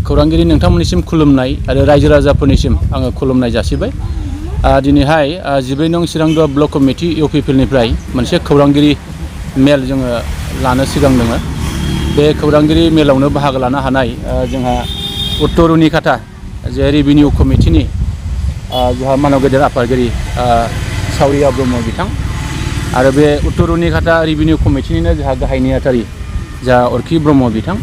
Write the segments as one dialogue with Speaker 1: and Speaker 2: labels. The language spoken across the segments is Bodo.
Speaker 1: खौरांगिरि नोंथांमोननिसिम खुलुमनाय आरो रायजो राजाफोरनिसिम आङो खुलुमनाय जासिबाय। दिनैहाय 14 नं चिरांदुवार ब्लक कमिटि इउपिपिएलनिफ्राय मोनसे खौरांगिरि मेल जोङो लानो सिगांदों। बे खौरांगिरि मेलावनो बाहागो लानो हानाय जोंहा उत्तर रुनिकाटा जे रेभिनिउ कमिटिनि जोंहा मानव गेदेर आफादगिरि सावरिया ब्रह्म बिथां आरो बे उत्तर रुनिकाटा रेभिनिउ कमिटिनिनो जोंहा गाहाय नेहाथारि जा अरखि ब्रह्म बिथां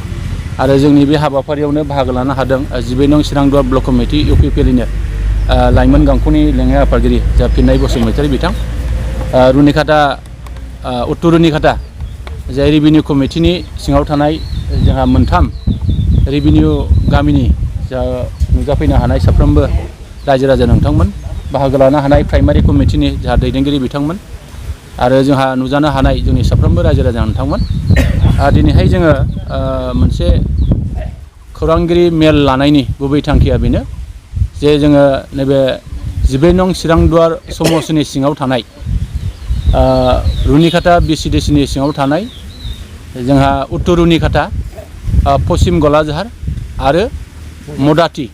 Speaker 1: आरो जोंनि बे हाबाफारियावनो बाहागो लानो हादों 14 नं चिरांदुवार ब्लक कमिटि इउपिपिएलनिनो लाइमोन गांखंनि लेङाइ आफादगिरि जा फिन्नाय बसुमतारी बिथां, रुनिकाटा उत्तर रुनिकाटा जाय रेभिनिउ कमिटिनि सिङाव थानाय जोंहा मोनथाम रेभिनिउ गामिनि जा नुजाफैनो हानाय साफ्रोमबो रायजो राजा नोंथांमोन, बाहागो लानो हानाय प्राइमारि कमिटिनि जोंहा दैदेनगिरि बिथांमोन आरो जोंहा नुजानो हानाय जोंनि साफ्रोमबो रायजो राजा नोंथांमोन। दिनैहाय जोङो मोनसे खौरांगिरि मेल लानायनि गुबै थांखिया बेनो जे जोङो नैबे 14 नं चिरांदुवार समस्टिनि सिङाव थानाय रुनिकाटा बिसिडिसिनि सिङाव थानाय जोंहा उत्तर रुनिकाटा, पश्चिम गलाझार आरो मदाति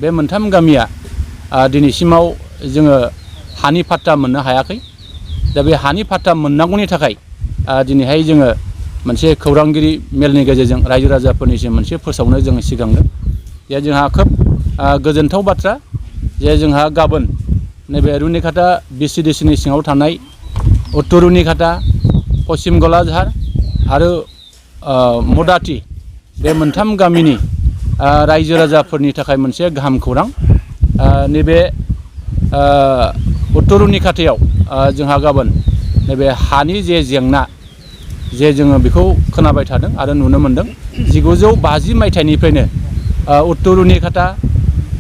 Speaker 1: बे मोनथाम गामिया दिनैसिमाव जोङो हानि फाट्टा मोननो हायाखै। दा बे हानि फाट्टा मोननांगौनि थाखाय दिनैहाय जोङो मोनसे खौरांगिरि मेलनि गेजेरजों रायजो राजाफोरनिसिम मोनसे फोसावनो जोङो सिगांदों। जे जोंहा खोब गोजोनथाव बाथ्रा जे जोंहा गाबोन नैबे रुनिकाटा बिसिडिसिनि सिङाव थानाय उत्तर रुनिकाटा, पश्चिम गलाझार आरो मदाति बे मोनथाम गामिनि रायजो राजाफोरनि थाखाय मोनसे गाहाम खौरां। नैबे उत्तर रुनिकाटायाव जोंहा गाबोन नैबे हानि जे जेंना जे जोङो बेखौ खोनाबाय थादों आरो नुनो मोनदों। 1950 मायथाइनिफ्रायनो उत्तर रुनिकाटा,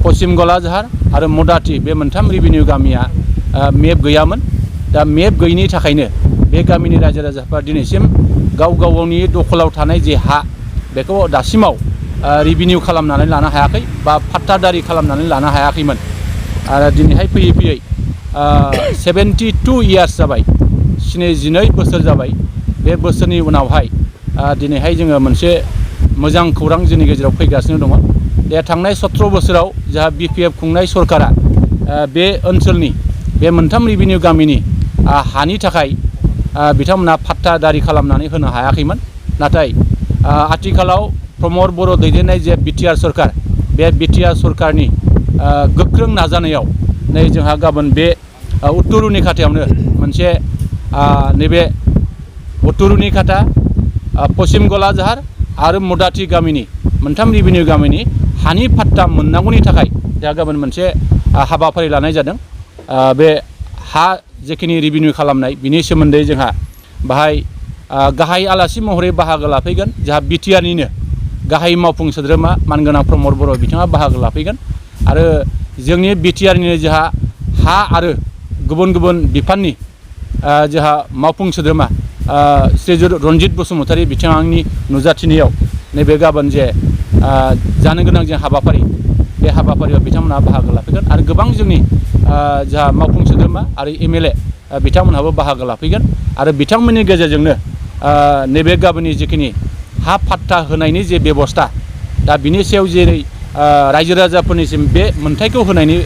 Speaker 1: पश्चिम गलाझार आरो मदाति बे मोनथाम रेभिनिउ गामिया मेप गैयामोन। दा मेप गैयिनि थाखायनो बे गामिनि रायजो राजाफ्रा दिनैसिम गाव गावनि दखलाव थानाय जे हा बेखौ दासिमाव रेभिनिउ खालामनानै लानो हायाखै बा फाट्टादारि खालामनानै लानो हायाखैमोन। आरो दिनैहाय फैयै फैयै 72 इयार्स जाबाय, 72 बोसोर जाबाय। बे बोसोरनि उनावहाय दिनैहाय जोङो मोनसे मोजां खौरां जोंनि गेजेराव फैगासिनो दङ। बे थांनाय 17 बोसोराव जोंहा बिपिएफ खुंनाय सरकारा बे ओनसोलनि बे मोनथाम रेभिनिउ गामिनि हानि थाखाय बिथांमोना फाट्टादारि खालामनानै होनो हायाखैमोन। नाथाय आथिखालाव प्रमद बर' दैदेननाय जे बिटिआर सरकार, बे बिटिआर सरकारनि गोख्रों नाजानायाव नै जोंहा गाबोन बे उत्तर रुनिकाटायावनो मोनसे नैबे उत्तर रुनिकाटा, पश्चिम गलाझार आरो मदाति गामिनि मोनथाम रेभिनिउ गामिनि हानि फाट्टा मोननांगौनि थाखाय जोंहा गाबोन मोनसे हाबाफारि लानाय जादों। बे हा जेखिनि रेभिनिउ खालामनाय बिनि सोमोन्दै जोंहा बाहाय गाहाय आलासि महरै बाहागो लाफैगोन जोंहा बिटिआरनिनो गाहाय मावफुं सोद्रोमा मानगोनां प्रमद बर' बिथाङा बाहागो लाफैगोन आरो जोंनि बिटिआरनिनो जोंहा हा आरो गुबुन गुबुन बिफाननि जोंहा मावफुं सोद्रोमा श्रीजुत रन्जित बसुमतारी बिथांनि नुजाथिनायाव नैबे गाबोन जे जानो गोनां जे हाबाफारि, बे हाबाफारियाव बिथांमोनहा बाहागो लाफैगोन आरो गोबां जोंनि जोंहा मावफुं सोद्रोमा आरो एमएलए बिथांमोनहाबो बाहागो लाफैगोन आरो बिथांमोननि गेजेरजोंनो नैबे गाबोननि जिखिनि हा फाट्टा होनायनि जे बेबस्था, दा बिनि सायाव जेरै रायजो राजाफोरनिसिम बे मोनथायखौ होनायनि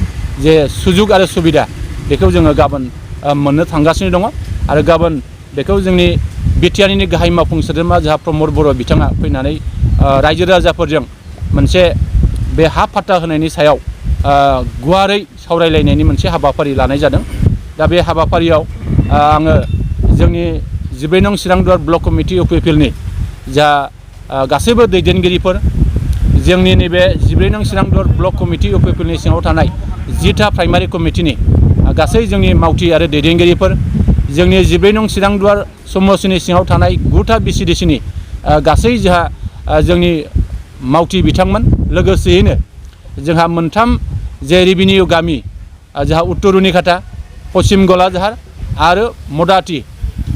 Speaker 1: जे सुजुग आरो सुबिदा बेखौ जोङो गाबोन मोननो थांगासिनो दङ आरो गाबोन बेखौ जोंनि बिटिआरनि गाहाय मावफुं सोद्रोमा जोंहा प्रमद बर' बिथाङा फैनानै रायजो राजाफोरजों मोनसे बे हा फाट्टा होनायनि सायाव गुवारै सावरायलायनायनि मोनसे हाबाफारि लानाय जादों। दा बे हाबाफारियाव आङो जोंनि 14 नं चिरांदुवार ब्लक कमिटि इउपिपिएलनि जा गासैबो दैदेनगिरिफोर, जोंनि नैबे 14 नं चिरांदुवार ब्लक कमिटि इउपिपिएलनि सिङाव थानाय 10था प्राइमारि कमिटिनि गासै जोंनि मावथि आरो दैदेनगिरिफोर, जोंनि 14 नं चिरांदुवार समस्टिनि सिङाव थानाय 9था बिसिडिसिनि गासै जोंहा जोंनि मावथि बिथांमोन, लोगोसेयैनो जोंहा मोनथाम जे रेभिनिउ गामि जोंहा उत्तर रुनिकाटा, पश्चिम गलाझार आरो मदाति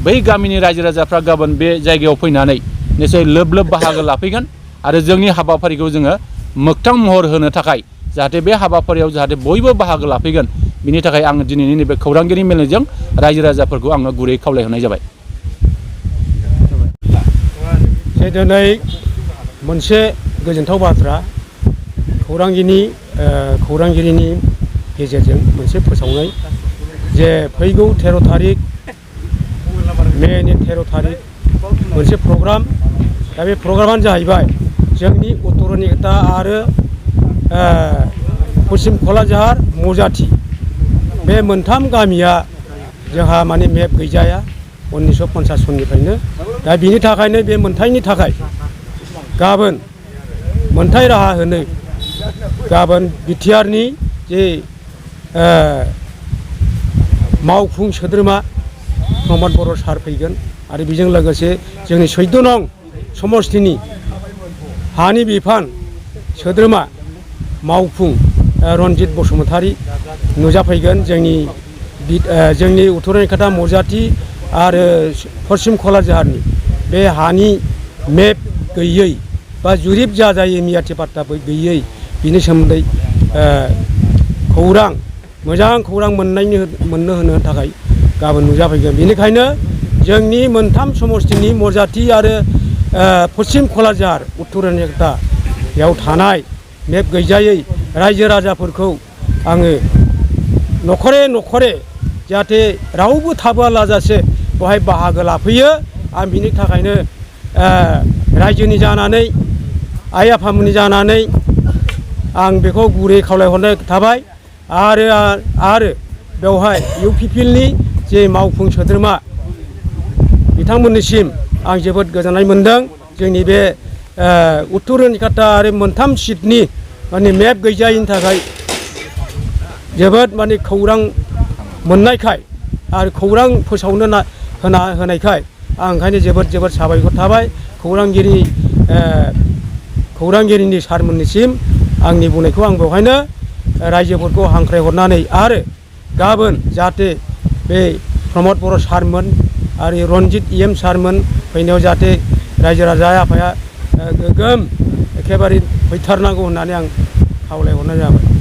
Speaker 1: बै गामिनि रायजो राजाफ्रा गाबोन बे जायगायाव फैनानै निश्चय लोब लोब बाहागो लाफैगोन आरो जोंनि हाबाफारिखौ जोङो मोगथां महर होनो थाखाय जाहाथे बे हाबाफारियाव जाहाथे बयबो बाहागो लाफैगोन, बिनि थाखाय आङो दिनैनि नैबे खौरांगिरि मेलजों रायजो राजाफोरखौ आङो गुरै खावलायहरनाय जाबाय।
Speaker 2: दिनै मोनसे गोजोनथाव बाथ्रा खौरांगिरिनि गेजेरजों मोनसे फोसावनाय जे फैगौ 13 थारिख मेनि 13 थारिख मोनसे प्रग्राम दा बे प्रग्रामानो जाहैबाय जोंनि उत्तरनिकटा आरो पश्चिम क'क्राझार मौजाथि बे मोनथाम गामिया जोंहा माने मेप गैजाया 1950 सननिफ्रायनो दा बिनि थाखायनो बे मोनथायनि थाखाय गाबोन मोनथाय राहा होनो गाबोन बिटिआरनि जे मावफुं सोद्रोमा प्रमद बर' सार फैगोन आरो बेजों लोगोसे जोंनि 14 नं समस्तिनि हानि बिफान सोद्रोमा मावफुं रनजित बसुमतारी नुजाफैगोन जोंनि उत्तरनिकटा मौजाथि आरो पश्चिम क'क्राझारनि बे हानि मेप गैयै बा जुरिब जाजायै मियाथि पाट्टाबो गैयै बिनि सोमोन्दै मोजां खौरां मोननो होनो थाखाय गाबोन नुजाफैगोन। बेनिखायनो जोंनि मोनथाम समस्तिनि मौजाथि आरो पश्चिम क'क्राझार उत्तरनिकटा बेयाव थानाय मेप गैजायै रायजो राजाफोरखौ आङो नखरे जाहाथे रावबो थाबोआलाजासे बेवहाय बाहागो लाफैयो आं बिनि थाखायनो रायजोनि जानानै आइ आफामोननि जानानै आं बेखौ गुरै खावलायहरनाय थाबाय आरो बेवहाय UPPLनि जे मावफुं सोद्रोमा बिथांमोननिसिम आं जोबोद गोजोननाय मोनदों जोंनि बे उत्तरनिकटा आरो मोनथाम सिटनि माने मेप गैजायैनि थाखाय जोबोद माने खौरां मोननायखाय आरो खौरां फोसावनो होनायखाय आं ओंखायनो जोबोद साबायखर थाबाय खौरांगिरिनि सारमोननिसिम आंनि बुंनायखौ आं बेवहायनो रायजोफोरखौ हांख्रायहरनानै आरो गाबोन जाहाथे बे प्रमद बर' सारमोन आरो रनजित EM सारमोन फैनायाव जाहाथे रायजो राजा आफाया गोगोम एखेबारे फैथारनांगौ होननानै आं खावलायहरनाय जाबाय।